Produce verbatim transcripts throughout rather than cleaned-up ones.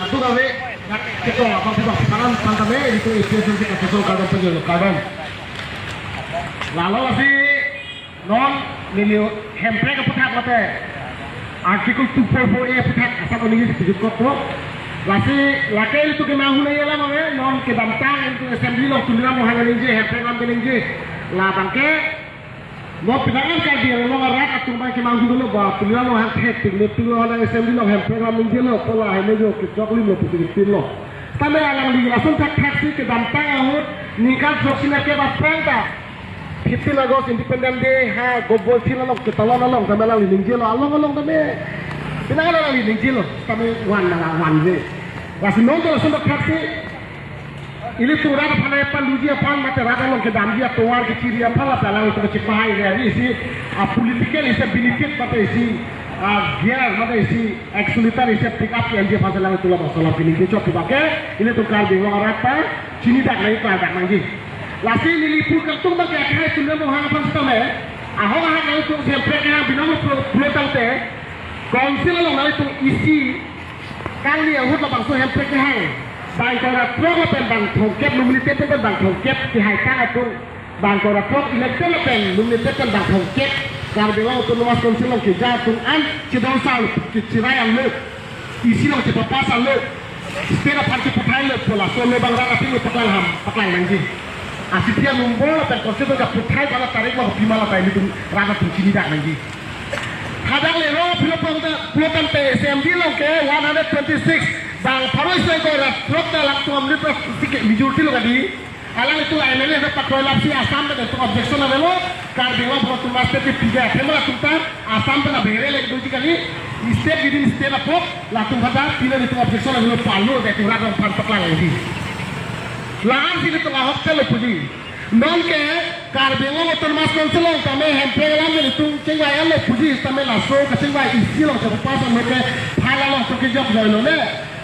Atu kave, dak ketong abang sibak sekarang pantame itu itu itu kita kesel kadang penjelo kadang. Lalo lasi non neli Hemprek aputhak mate Article two four four A aputhak asap oningis tujuh kok po. Lasi lake itu kena hula ya lama we non kedamtang itu assembly lo Tuliram Ronghang ningje Hemprek lam keningje. Labang ke Mo pinangan Karbi Anglong arat atum bai kemang dulu ba, Tuliram Ronghang thek tik ne Tuliram Ronghang assembly lo Hemprek lam ningjelo, pola hai mejo kechok lim lo pusi tin lo. Tame alangli lason thakthak si kedamtang ahut ningkan throksi nerkep aphrang ta fifteen August Independence Day ha Gobol Field along ketalon along tame alangli ningjelo, along along tame pinangan alangli ningjelo, tame one na one way. Lasi non to lason thakthak si ilitum rat aphan nangpaluji aphan mate rat along kedamji atovar kechiri aphan lapen alangtum kachepahai ri isi a political isi benefit mate isi a gear mate isi accelerator isi pick up ke-enji aphan alangtum labangso alam pining kechok ke bake ilitum Karbi Anglong arat ta chinidak nangji klardak nangji. Lasi neli pu kangtung bake akhai Tuliram Ronghang aphan sitame ahok ahak nangtum Hemprek kehang binong pulo tangte council along nangtum isi kangni ahut labangso Hemprek kehang bang ingkoi ra throk lapen bang thomkep nominated pen bang thomkep kehai tang atum bang ingkoi ra throk elected lapen nominated pen bang thomkep Karbi Anglong Autonomous Council along keja atum an chedon sal kechirai alo isi along chepapass alo state aphan chepathai lo pu laso lo bang rat aphi lo paklang ham paklang nangji. Asitia nombor lapen constitution kapathai bala tarik lo pima la ta ilitum rat atum chinidak nangji. Hadak le ro philo pangta pulo tangte assembly along ke one hundred twenty-six bang pharo isi ingkoi ra throk ta latum amrit ra sike majority lo kadi. Alanglitum M L A ta pakroi lapsi Assam pen ilitum objection avelo. Karbi Anglong pulo tum state ke piga thema latum ta Assam pen abhere le doji kali. State within state apot latum kata pina ilitum objection avelo palu de kurang phan paklang lagi. Lahan si ilitum ahok chalo puji. Non ke Karbi Anglong Autonomous Council along tame Hemprek alam nelitum chingvai anlo puji tame laso kachingvai isi along chepapass anlo ke phala along to kejok joy lo ne,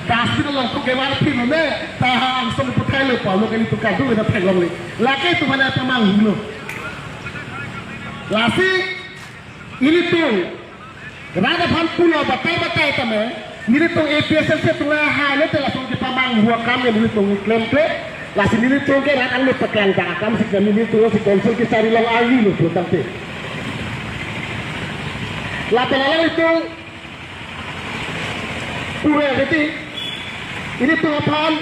dustbin along to kevar phi lo ne, ta ha angson pathai lo pa lo ke nelitum kadu le na theklongle. Lake itum aphan pamanghu lo. Lasi ilitum rat aphan pulo batai batai tame nelitum A P H L C atum lahai le te lason kepamanghu akam ke nelitum klemkle. Lasi nelitum ke rat anlo paklangdak akam si kami nelitum si council kechari along arni lo pulo tangte. Lapen alanglitum pura keti ilitum aphan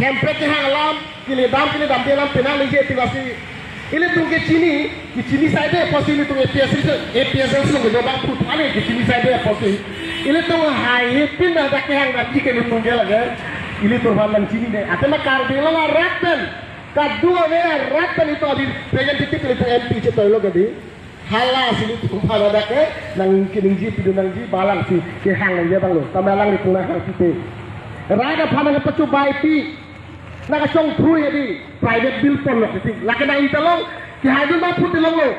Hemprek kehang alam kili dam kili dam di alam penang ningje ti lasi ilitum kechini, kechini saide apotsi ilitum A P H L C, A P H L C along kedo bang put ane kechini saide apotsi ilitum hai pin dak kehang dak ji ke ilitum ke lage ilitum aphan nangchinine. Atema Karbi Anglong arat pen kadu ave arat pen ilitum adi representative ilitum M P chetoilo kadi. Hala si ilitum aphan hadak ke nang keningje pido nangji balang si kehang nangji abang lo. Tame alanglitum nanghang site. Rat aphan nangpachobai pi nangkachongphu ya di private bill ponlok kiti. Lake nang italong kehai dun ma phutelong lo.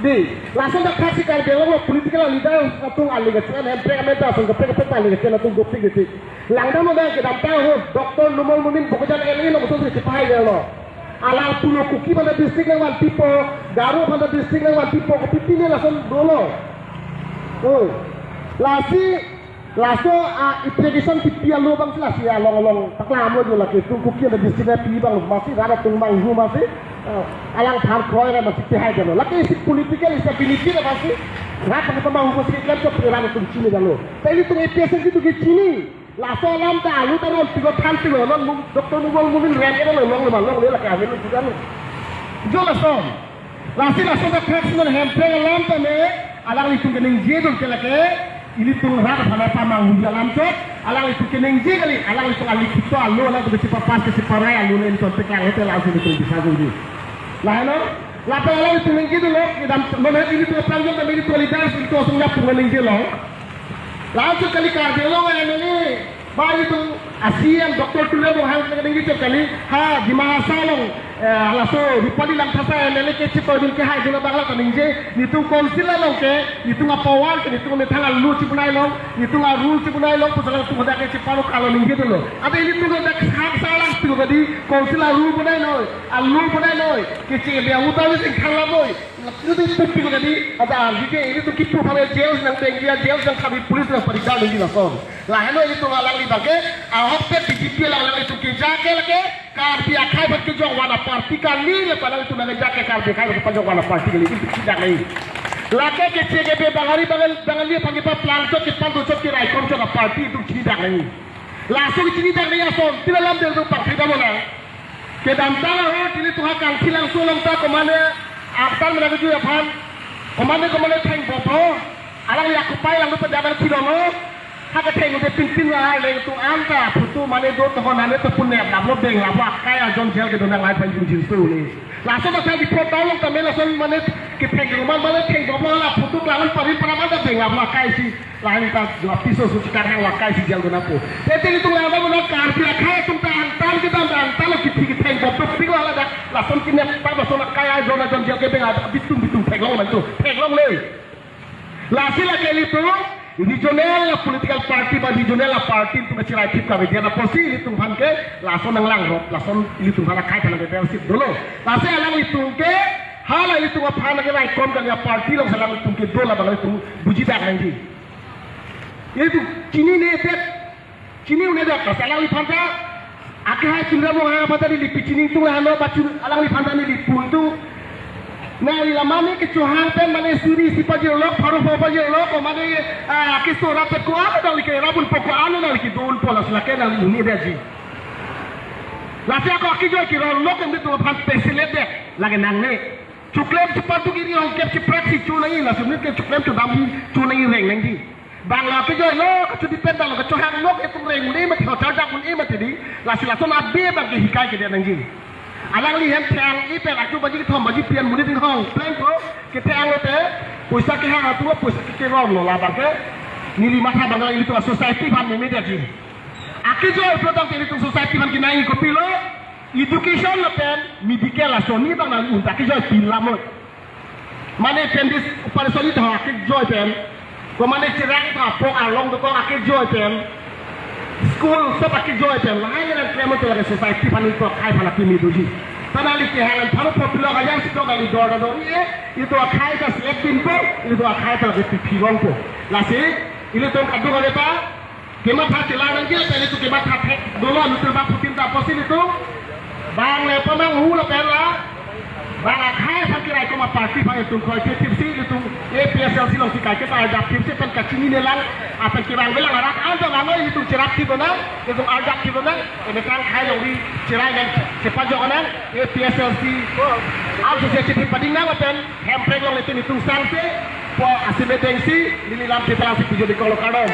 Di, lason dak thak si Karbi Anglong lo political leader atum allegation, Hemprek amen ta ason kaprek kaprek ta allegation atum dopik kiti. Langdam lo kedamtang ahut Doctor Numal Momin Bokajan L A lo betul si chepahai lo. Alang pulo Kuki aphan ta district nangvanpipo, Garo aphan ta district nangvanpipo, kopi pine lason dolo. Oh. Lasi, laso a-application kipi alo abang si lasi along along paklang amo jo lake tung Kuki aphan ta district nangpi abang masi rat atum manghu masi, eh, alangphan kroi ra masi pehai jalo. Lake isi political isi benefit abang si rat aphan ta manghu masi klemchot rat atum chini jalo. Ta ilitum A P H L C atum ke chini. Laso alam ta alu ta ron tigo than tigo non mu-, Doctor Numal Momin rem ke lo long lo long le lake amen lo juga lo. Jo lason. Lasi lason ta thak si non Hemprek alam tame alanglitum keningje dun ke lake ilitum rat aphan pamanghu alam chot alanglitum keningje kali alanglitum alikhito alo alangtum chepapass cheparai alo le ilitum paklang hotel laso ilitum bisa dun. Laheno lapen alanglitum ningje dun lo kedam non ilitum aphrang jong tame ilitum leaders ilitum asong ya punga ningje lo. Langsung kali Karbi Anglong M L A, ba itum a C M Doctor Tuliram Ronghang kena ningje kali, ha, Dima Hasao along, Eh, laso Rupali Langthasa M L A ke chito dun ke hai dun abang la ta ningje, netum council along ke, netum a-power ke, netum methang a-law chibunai long, netum a-rule chibunai long, pusi alangtum hadak ke chiparo kalo ningje dolo. Ante netum hadak sang sang lang tu kadi, council a-rule bunai noi, a-law bunai noi, ke che be amu ta ni sing khang la noi. Netum tu pi kadi, ada ardi ke, netum kipu pame jail nang denggia, jail nang kami police nang parida ningje lason. Lahenlo netum alangli abang ke, ahok pe B J P alang alangtum ke jake lake, Karbi akhei aphan kejok wana party kali le pu alangtum nangkejak ke Karbi akhei aphan kejok wana party kali, netum chinidak nai. Lake keche kebe Bangali, Bangal-, Bangali aphan kepaplang chot, kepandu chot, keraikom chot aparty netum chinidak nai. Laso kechinidak nai ason, pila lam dengdung pangthek dam ona. Kedamtang ahut netum ha Kangthilangso along ta komane, aptan mena keju aphan, komane, komane theng boplo. Alangli akupai langno pada abang thilo no. Ha ketheng ute pinpin la le tu anta photo mane do to hon ane to pun nep laplo, beng laplo, akai ajon jail kedo nang lai phan jun jin su ni. Laso ta sa di photo long ta me lason mane ketheng roman mane theng boplo la photo klangan parin para mane beng laplo akai si. Lain ta dua piso su chikar hang akai si jail dona po. Tete netum lang abang na Karbi akhei atum ta angtan kedam ta angtan lo kithi ketheng boplo pik la la dak. Lason kinep ta lason akai ajon ajon jail ke beng ada bitum bitum theklong man tu. Theklong le. Lasi lake netum regional political party ba regional party netum kachirai thip kave dia na pusi netum aphan ke lason nanglang rok, lason netum aphan akhei aphan ke sip dolo. Lasi alanglitum ke hala netum aphan ke raikom kali aparty along si alanglitum ke dolo abang netum bujidak nangji. Netum chinine det chini un-edet, lasi alangliphan ta, akehai chunra mo ha pata neli pi chini tung la hano ba chun alangliphan ta neli pun tu. Neli la mane kechohang pen mane suri isi pajirlo, pharo pho pajirlo, ko mane, ah, keso rap ko ano nangli kerap unpo ko ano nangli kedun po lasi lake nangli un-edet ji. Lasi ako akejoi keronlok netum aphan peselet det, lake nangne. Choklem chepan tu kiri hong kep cheprak si chu nangji, laso nit ke choklem chodam si chu nangji reng nangji. Bang la kejoi lo, kachudi pen dam lo, kachohang lo, ketum reng un-e mati, ho charjak un-e mati di, lasi lason abe abang ke hikai kedet nangji. Alangli hem thang-i pen, atu baji kethom baji pian monit inghong, pleng ko, kethang lote, poisa kehang atu lo, poisa ke keron lo, labang ke, neli matha abang ilitum society aphan meme detji. Akejoi pulotangte ilitum society aphan kenangji kopilo, education lapen medical lason ni abang nang unta kejoi pin lamot. Mane appendix operation ni thok akejoi pen. Ko mane cherang thok apok arlong dokok akejoi pen. School sob akejoi pen. Lahai nang klem te lake society aphan ilitum akhei aphan akimi doji. Ta nangli kehang aphan popular kajang si tok nangli dor dor e. Ilitum akhei ta siet pinpo. Ilitum akhei ta lake pipi rongpo. Lasi ilitum kadung ale ta kematha chelang nangji lapen ilitum kematha thek dolo netum bangphutin ta apotsi ilitum. Bang le pamang hu lapen la. Bang akhei aphan keraikom aparty aphan ilitum kroikre thipsi ilitum A P H L C alongsi kaiketa arjap thipsi pen kachinine lang. Apen kevang velang arat anta lang ilitum cherap thip nang. Ilitum arjap thip nang. Emetang akhei along di cherai nang. Chepajok nang. A P H L C. Al sose chephi pading nang lapen. Hemprek along ilitum ilitum sangse. Po asimedengsi. Neli lam chepalang si pujudikok lo kardom.